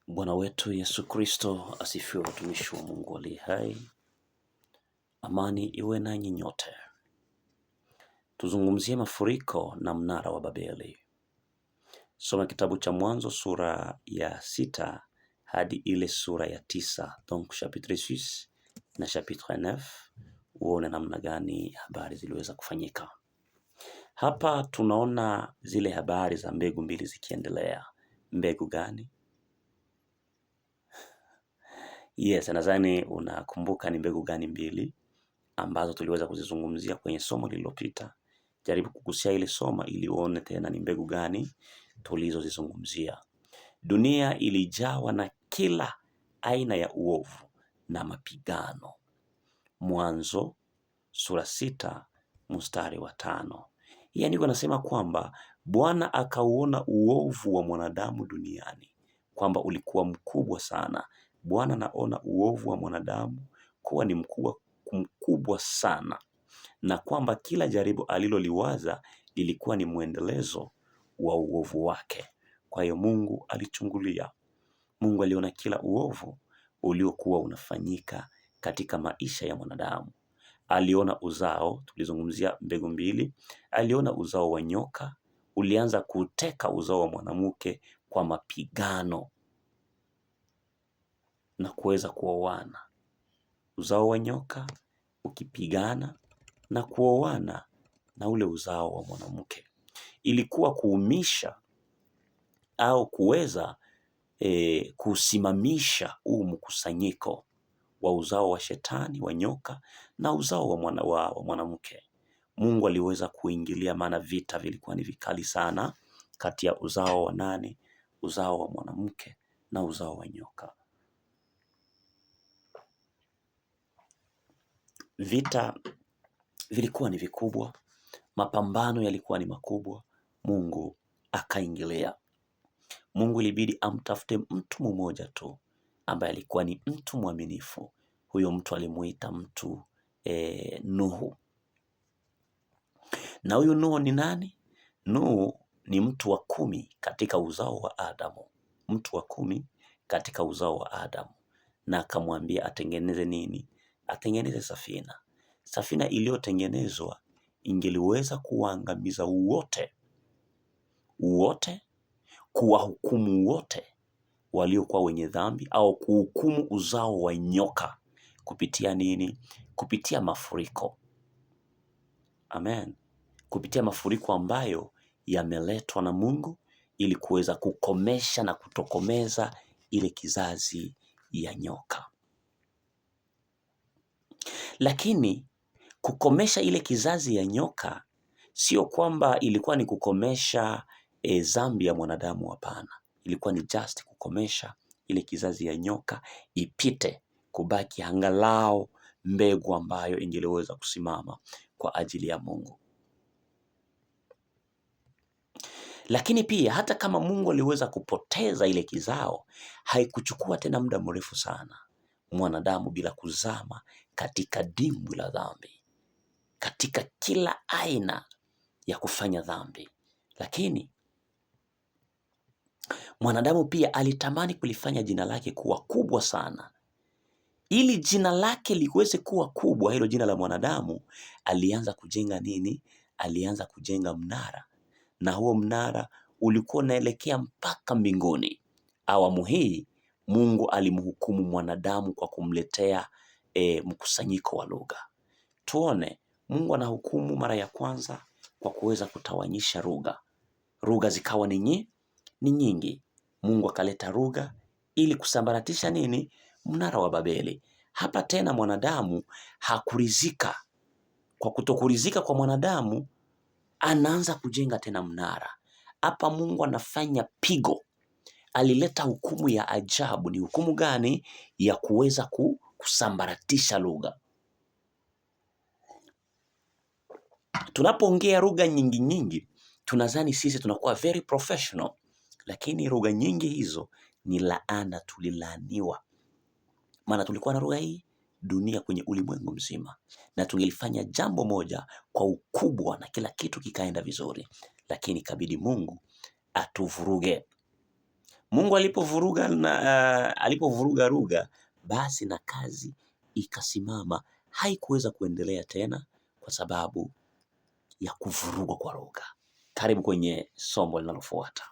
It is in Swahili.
Bwana wetu Yesu Kristo asifiwe, watumishi wa Mungu aliye hai. Amani iwe nanyi nyote. Tuzungumzie mafuriko na mnara wa Babeli. Soma kitabu cha Mwanzo sura ya 6 hadi ile sura ya 9, donc chapitre 6 na chapitre 9, uone namna gani habari ziliweza kufanyika. Hapa tunaona zile habari za mbegu mbili zikiendelea. Mbegu gani? Yes, nadhani unakumbuka ni mbegu gani mbili ambazo tuliweza kuzizungumzia kwenye somo lililopita. Jaribu kugusia ile soma ili uone tena ni mbegu gani tulizozizungumzia. Dunia ilijawa na kila aina ya uovu na mapigano. Mwanzo sura 6 mstari wa 5. Hii andiko nasema kwamba Bwana akauona uovu wa mwanadamu duniani kwamba ulikuwa mkubwa sana. Bwana naona uovu wa mwanadamu kuwa ni mkubwa sana, na kwamba kila jaribu aliloliwaza lilikuwa ni mwendelezo wa uovu wake. Kwa hiyo Mungu alichungulia. Mungu aliona kila uovu uliokuwa unafanyika katika maisha ya mwanadamu. Aliona uzao, tulizungumzia mbegu mbili, aliona uzao wa nyoka ulianza kuteka uzao wa mwanamke kwa mapigano na kuweza kuoana. Uzao wa nyoka ukipigana na kuoana na ule uzao wa mwanamke. Ilikuwa kuumisha au kuweza kusimamisha huu mkusanyiko wa uzao wa shetani wa nyoka na uzao wa mwanamke. Mungu aliweza kuingilia, maana vita vilikuwa ni vikali sana kati ya uzao wa nani? Uzao wa mwanamke na uzao wa nyoka. Vita vilikuwa ni vikubwa, mapambano yalikuwa ni makubwa. Mungu akaingilia. Mungu ilibidi amtafute mtu mmoja tu ambaye alikuwa ni mtu mwaminifu. Huyo mtu alimuita mtu Nuhu. Na huyu Nuhu ni nani? Nuhu ni mtu wa 10 katika uzao wa Adamu. Mtu wa 10 katika uzao wa Adamu. Na akamwambia atengeneze nini? Atengeneze safina. Safina iliyotengenezwa ingeliweza kuwaangamiza wote, wote, kuwahukumu wote waliokuwa wenye dhambi au kuhukumu uzao wa nyoka kupitia nini? Kupitia mafuriko. Amen. Kupitia mafuriko ambayo yameletwa na Mungu ili kuweza kukomesha na kutokomeza ile kizazi ya nyoka. Lakini kukomesha ile kizazi ya nyoka sio kwamba ilikuwa ni kukomesha dhambi ya mwanadamu, hapana. Ilikuwa ni just kukomesha ile kizazi ya nyoka ipite, kubaki angalau mbegu ambayo ingeweza kusimama kwa ajili ya Mungu. Lakini pia hata kama Mungu aliweza kupoteza ile kizao, haikuchukua tena muda mrefu sana mwanadamu bila kuzama katika dimbwi la dhambi, katika kila aina ya kufanya dhambi. Lakini mwanadamu pia alitamani kulifanya jina lake kuwa kubwa sana. Ili jina lake liweze kuwa kubwa, hilo jina la mwanadamu, alianza kujenga nini? Alianza kujenga mnara. Na huo mnara ulikuwa unaelekea mpaka mbinguni. Awamu hii Mungu alimhukumu mwanadamu kwa kumletea mkusanyiko wa lugha. Tuone Mungu anahukumu mara ya kwanza kwa kuweza kutawanyisha lugha. Lugha zikawa ni nyingi. Mungu akaleta lugha ili kusambaratisha nini? Mnara wa Babeli. Hapa tena mwanadamu hakuridhika. Kwa kutokuridhika kwa mwanadamu, anaanza kujenga tena mnara. Hapa Mungu anafanya pigo. Alileta hukumu ya ajabu. Ni hukumu gani? Ya kuweza kusambaratisha lugha. Tunapoongea lugha nyingi nyingi, tunadhani sisi tunakuwa very professional. Lakini lugha nyingi hizo ni laana, tulilaaniwa. Maana tulikuwa na lugha hii dunia kwenye ulimwengu mzima, na tungelifanya jambo moja kwa ukubwa na kila kitu kikaenda vizuri, lakini ikabidi Mungu atuvuruge. Mungu alipovuruga na alipovuruga lugha, basi na kazi ikasimama, haikuweza kuendelea tena kwa sababu ya kuvurugwa kwa lugha. Karibu kwenye somo linalofuata.